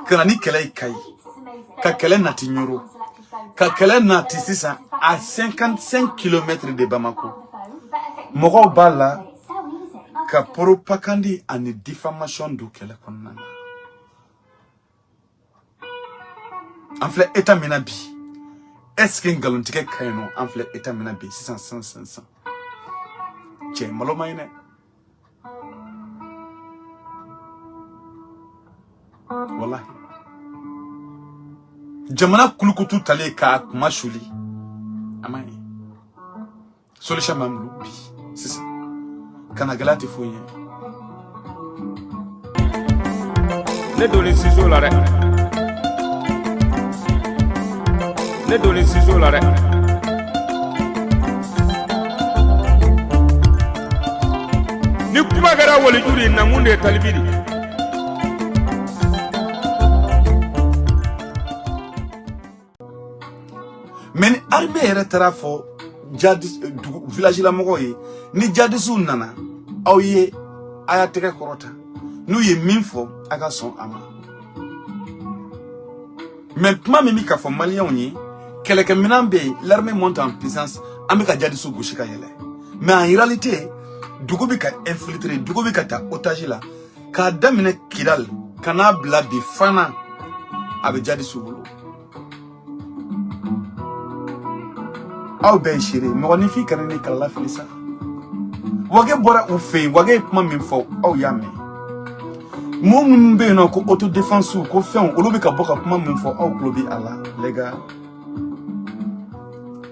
Ka na ni kɛlɛ ye Kayi, ka kɛlɛ nati Ɲoro, ka kɛlɛ nati sisan à 55 km de Bamako. Mɔgɔw b'a la ka propagande ani diffamation don kɛlɛ kɔnɔna na. An filɛ état min na bi, est ce que nkalontigɛ ka ɲi nɔ? An filɛ état min na bi sisan sisan sisan sisan, cɛ malo ma ɲi dɛ. Walahi, jamana kulukutu talen k'a kuma suli, a ma ɲi. Solution b'an bolo bi sisan, kana gɛlɛya tɛ foyi ye. Ne donni siso la dɛ, ne donni siso la dɛ. Ni kuma kɛra waliju de nakun de ye talibi de. Mais ni armée yɛrɛ taara fɔ jadis dugu village la mɔgɔw ye, ni jadisiw nana aw ye, a y'a tɛgɛ kɔrɔta, n'u ye min fɔ a ka sɔn a ma. Mais kuma min bɛ ka fɔ maliyɛnw ye, kɛlɛkɛminɛn bɛ yen, l'armée monte en puissance, an bɛ ka jadisiw gosi ka yɛlɛ. Mais en réalité, dugu bɛ ka infiltrer, dugu bɛ ka ta otage la, k'a daminɛ Kidal ka n'a bila bi Fana, a bɛ jadisiw bolo. Aw bɛɛ ye seere, mɔgɔninfin kana ni kalala fili sa. Wage bɔra u fɛ yen, Wage ye kuma min fɔ, aw y'a mɛn. Mɔgɔ minnu bɛ yen nɔ ko autodéfense ko fɛnw, olu bɛ ka bɔ ka kuma min fɔ, aw tulo bɛ a la. Les gars,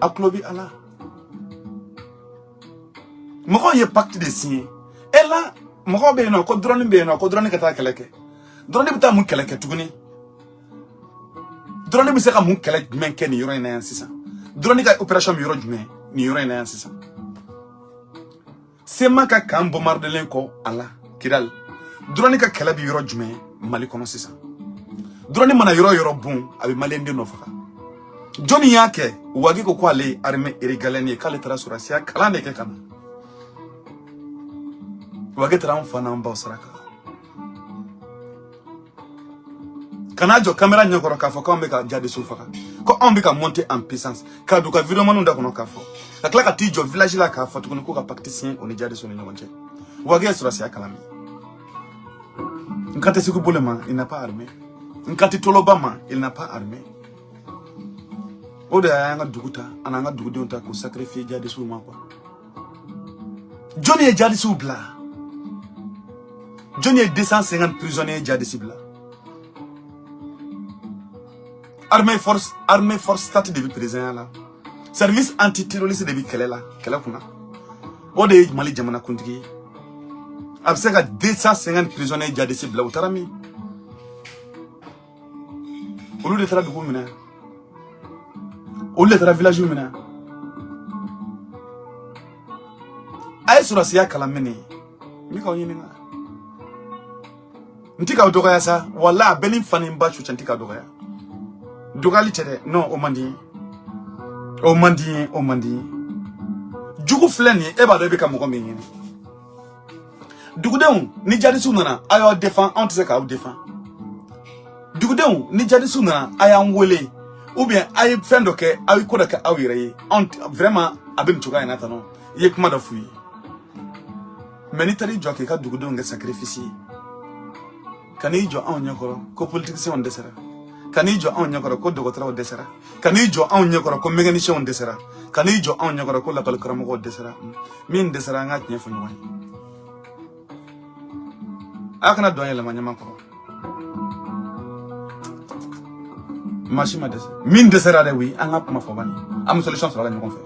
aw tulo bɛ a la. Mɔgɔw ye pacte de signé. Et là, mɔgɔw bɛ yen nɔ ko drone bɛ yen nɔ, ko drone ka taa kɛlɛ kɛ. Drone bɛ taa mun kɛlɛ kɛ tuguni? Drone bɛ se ka mun kɛlɛ jumɛn kɛ nin yɔrɔ in na yan sisan? Drone ka opération bɛ yɔrɔ jumɛn nin yɔrɔ in na yan sisan? Sema ka camp bombardelen kɔ a la Kidal, drone ka kɛlɛ bɛ yɔrɔ jumɛn Mali kɔnɔ sisan? Drone mana yɔrɔ yɔrɔ bon, a bɛ maliyɛn den dɔ faga. Jɔnni y'a kɛ? Wage ko k'ale ye armée régalienne ye, k'ale taara sɔrɔdasiya kalan de kɛ ka na. Wage taara an fa n'an baw saraka ka n'a jɔ caméra ɲɛkɔrɔ k'a fɔ k'anw bɛ ka jadisiw faga, ko anw bɛ ka monter en puissance, k'a don ka videomaniw da kɔnɔ k'a fɔ, ka tila ka t'i jɔ village la k'a fɔ tuguni ko ka pacte signé o ni jadisiw ni ɲɔgɔn cɛ. Wage ye sɔrɔdasiya kalan min, n kan tɛ Segu Bole ma, il n'a pas armé. N kan tɛ Toloba ma, il n'a pas armé. O de y'an ka dugu ta, an n'an ka dugudenw ta k'u sacrifier jadisiw ma quoi. Jɔnni ye jadisiw bila? Jɔnni ye 250 prisonniers jadisi bila? Armée force stat de bɛ président la, service antiterroriste de bɛ kɛlɛ la, kɛlɛ kunna. O de ye Mali jamana kuntigi ye. A bɛ se ka 250 prisonniers jadisi bila, u taara min? Olu de taara dugu minɛ, olu de taara village minɛ. A ye sɔrɔdasiya kalan min ye, n bɛ k'aw ɲininka, n ti k'aw dɔgɔya sa, wala a bɛɛ ni fa ni ba su cɛ, n ti k'aw dɔgɔya. Dɔgɔyali tɛ dɛ, non, o man di n ye, o man di n ye, o man di n ye. Jugu filɛ nin ye, e b'a dɔn e bɛ ka mɔgɔ min ɲini. Dugudenw, ni jadisiw nana, a y'aw défend, anw tɛ se k'aw défend. Dugudenw, ni jadisiw nana, a y'an wele, ou bien a ye fɛn dɔ kɛ, aw ye ko dɔ kɛ aw yɛrɛ ye. Anw vraiment a bɛ nin cogoya in na tan nɔ, i ye kuma dɔ f'u ye. Mais n'i taara i jɔ k'i ka dugudenw kɛ sacrifice ye, ka n'i jɔ anw ɲɛkɔrɔ ko politiciens dɛsɛra, ka n'i jɔ anw ɲɛkɔrɔ ko dɔgɔtɔrɔw dɛsɛra, ka n'i jɔ anw ɲɛkɔrɔ ko mécaniciens dɛsɛra, ka n'i jɔ anw ɲɛkɔrɔ ko lakɔli karamɔgɔw dɛsɛra, min dɛsɛra, an ka tiɲɛ fɔ ɲɔgɔn ye. A kana dɔn yɛlɛma ɲama kɔrɔ. Maa si ma dɛsɛ. Min dɛsɛra dɛ, oui, an ka kuma fɔ bani, an bɛ solution sɔrɔ a la ɲɔgɔn fɛ.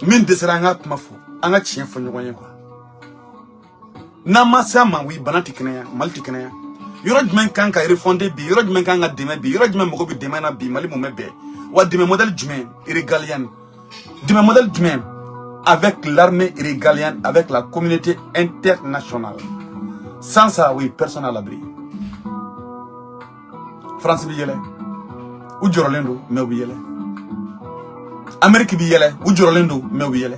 Min dɛsɛra, an ka kuma fɔ, an ka tiɲɛ fɔ ɲɔgɔn ye quoi. N'an ma se a ma, oui, bana tɛ kɛnɛya, Mali tɛ kɛnɛya. Yɔrɔ jumɛn kan ka refonder bi? Yɔrɔ jumɛn kan ka dɛmɛ bi? Yɔrɔ jumɛn mago bɛ dɛmɛ na bi? Mali mun bɛ bɛɛ wa? Dɛmɛ modèle jumɛn? Régalienne. Dɛmɛ modèle jumɛn? Avec l'armée régalienne, avec la communauté internationale. Sans ça, oui, personne à l'abri. France bɛ yɛlɛ, u jɔrɔlen don, mais u bɛ yɛlɛ. Amérique bɛ yɛlɛ, u jɔrɔlen don, mais u bɛ yɛlɛ.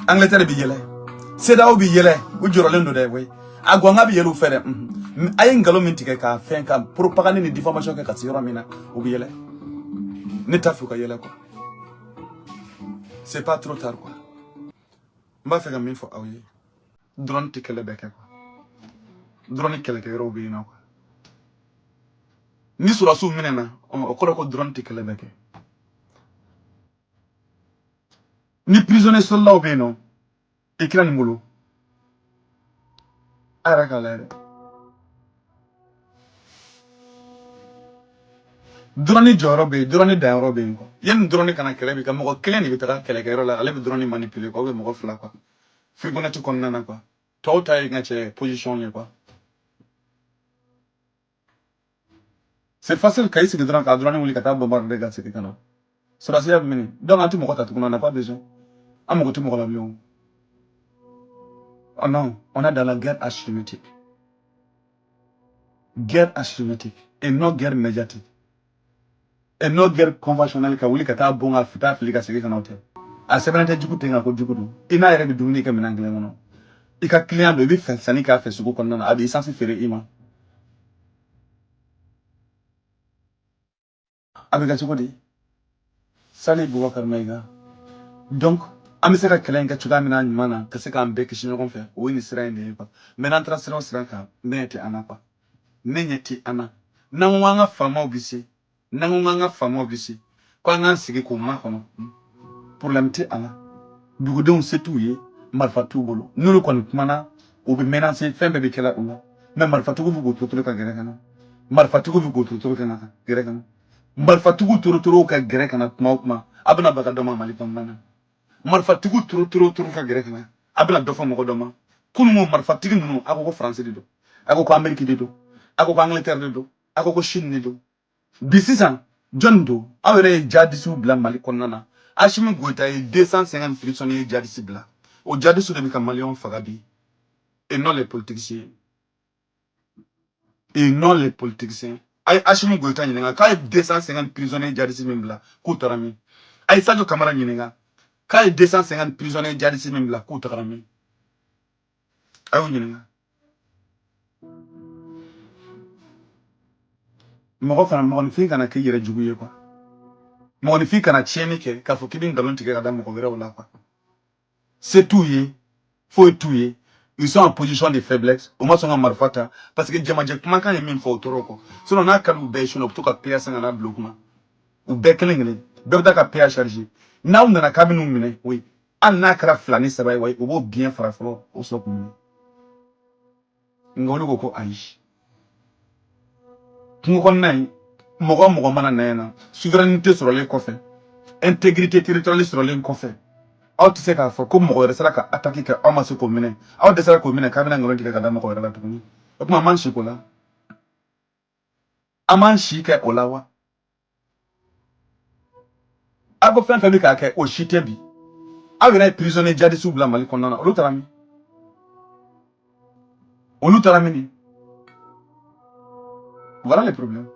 Angleterre bɛ yɛlɛ. CEDEAO bɛ yɛlɛ, u jɔrɔlen don dɛ, oui, a gɔnga bɛ yɛlɛ u fɛ dɛ. A ye nkalon min tigɛ ka fɛn ka propagande ni diffamation kɛ ka se yɔrɔ min na, u bɛ yɛlɛ. Ne t'a fɛ u ka yɛlɛ quoi. C'est pas trop tard quoi. N b'a fɛ ka min fɔ aw ye, drone tɛ kɛlɛ bɛɛ kɛ quoi. Drone kɛlɛkɛyɔrɔw bɛ yen nɔ quoi. Ni sɔrɔdasiw minɛna, o kɔrɔ ko drone tɛ kɛlɛ bɛɛ kɛ. Ni prisonnier soldaw bɛ yen nɔ Ukraine bolo, a yɛrɛ k'a lajɛ dɛ. Drone jɔyɔrɔ bɛ yen, drone danyɔrɔ bɛ yen quoi. Yanni drone kana kɛlɛ bi ka mɔgɔ kelen de bɛ taga kɛlɛkɛyɔrɔ la, ale bɛ drone manipuler quoi, ou bien mɔgɔ fila quoi, fourgonnette kɔnɔna na quoi. Tɔw ta ye n ka cɛ position ye quoi. C'est facile ka i sigi dɔrɔn ka drone wuli ka taa bombarder ka segin ka na. Sɔrɔdasiya bɛ minɛ. Donc an tɛ mɔgɔ ta tuguni, on n'a pas besoin. An mago tɛ mɔgɔ la bilen o. Oh non, on est dans la guerre asymétrique. Guerre asymétrique et non guerre médiatique. Et non guerre conventionnelle ka wuli ka taa bon ka taa fili ka segin ka na o tɛ. A sɛbɛnnen tɛ jugu ten kan ko jugu don. I n'a yɛrɛ bɛ dumuni kɛ minɛn kelen kɔnɔ. I ka client don, i bɛ fɛn sanni k'a fɛ sugu kɔnɔna na, a bɛ essence feere i ma. A bɛ kɛ cogo di? Sali Boubacar Maïga. Donc, an bɛ se ka kɛlɛ in kɛ cogoya min na ɲuman na, ka se k'an bɛɛ kisi ɲɔgɔn fɛ, o ye nin sira in de ye quoi. Mais n'an taara sira o sira kan, ne ɲɛ tɛ an na quoi. Ne ɲɛ tɛ an na. N'an ko k'an ka faamaw bɛ se, n'an ko k'an ka faamaw bɛ se, ko an k'an sigi k'u makɔnɔ, problème tɛ a la. Dugudenw se t'u ye, marifa t'u bolo. N'olu kɔni kumana, u bɛ menacer, fɛn bɛɛ bɛ kɛla u la. Mais marifatigiw bɛ k'u torotoro ka gɛrɛ ka na. Marifatigiw bɛ k'u torotoro ka na gɛrɛ ka na. Marifatigiw torotoro ka gɛrɛ ka na kuma o kuma, a bɛna baga dɔ ma Mali kɔnɔna na. Marifatigiw torotoro toro ka gɛrɛ ka na, a bɛna dɔ fɔ mɔgɔ dɔ ma. Kunun ko marifatigi ninnu, a ko ko Faransi de don, a ko ko Amérique de don, a ko ko Angleterre de don, a ko ko Chine de don. Bi sisan jɔnni don? Aw yɛrɛ ye jadisiw bila Mali kɔnɔna na. Assimi Goïta ye 250 prisonniers jadisi bila. O jadisiw de bɛ ka maliyɛnw faga bi. Et non les politiciens. Et non les politiciens. A ye Assimi Goïta ɲininka k'a ye 250 prisonniers jadisi min bila k'u taara min? A ye Sadio Kamara ɲininka k'a ye 250 prisonniers jadisi min bila k'u tagara min? A y'o ɲininka. Mɔgɔ fana, mɔgɔninfin kana k'i yɛrɛ jugu ye quoi. Mɔgɔninfin kana tiɲɛni kɛ k'a fɔ k'i bɛ nkalon tigɛ ka da mɔgɔ wɛrɛw la quoi. Se t'u ye, foyi t'u ye. Ils sont en position de faiblesse. U ma sɔn ka marifa ta parce que jamajɛ kumakan ye min fɔ o tɔɔrɔ kɔ. Sinon n'a ka di u bɛɛ ye sini, u bɛ to ka PA san ka n'a bila u kunna. U bɛɛ kelen kelen, bɛɛ bɛ taa ka PA charger. N'aw nana k'a bɛ n'u minɛ, oui. Hali n'a kɛra 2 ni 3 ye, oui, u b'o biɲɛ fara fɔlɔ, o sɔrɔ k'u minɛ. Nka olu ko ko ayi. Kungo kɔnɔna in, mɔgɔ o mɔgɔ mana na yan na, souveraineté sɔrɔlen kɔfɛ, intégrité territoriale sɔrɔlen kɔfɛ, aw tɛ se k'a fɔ ko mɔgɔ wɛrɛ sera ka attaque kɛ, aw ma se k'o minɛ. Aw dɛsɛra k'o minɛ k'a bɛna nkalon tigɛ ka da mɔgɔ wɛrɛ la tuguni. O tuma an m'an si k'o la. An m'an si kɛ o la wa? Aw ko fɛn fɛn bɛ k'a kɛ, o si tɛ bi. Aw yɛrɛ ye prisonnier jadisiw bila Mali kɔnɔna na, olu taara min? Olu taara min? Voilà les problèmes.